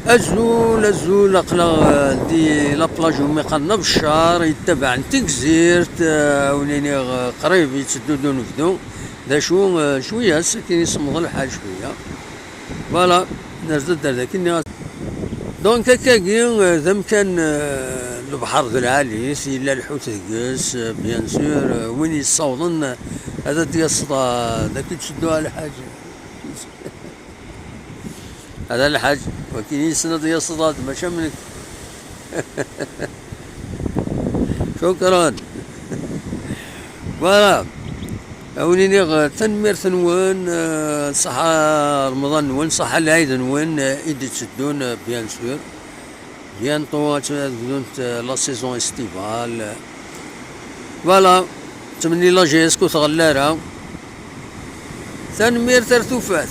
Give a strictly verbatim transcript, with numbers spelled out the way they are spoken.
Azul, azul, aql-aɣ, eh, di la plage umi qqaren Abeccar, yettabaɛen Tigzirt, eh, awen-iniɣ, eh, qrib yetteddu-d unebdu. D acu, eh, cwiya, ass akin isemmeḍ lḥal cwiya. Voilà, nerza-d ar dakin. Donc, akkagi, eh, d amkan, eh, lebḥer d lɛali, yella lḥut deg-s, eh, bien sûr, eh, win yessawḍen, eh, ad d-yaseḍ, eh, d akken yetteddu ɣer lḥaǧ. Hada lḥaǧ, wakin yessen ad yaseḍ ad maca am nekk. Cukran. Voilà. Awen-iniɣ, eh, tanemmirt-nwen, eh, ṣaḥa Remḍan-nwen, ṣaḥa lɛid-nwen, eh, i d-itteddun, eh, bien sûr. Bientôt ad ad bdunt, eh, la saison estivale. Voilà. Ttmenni la J S ku tɣella ara. Tanemmirt ar tufat.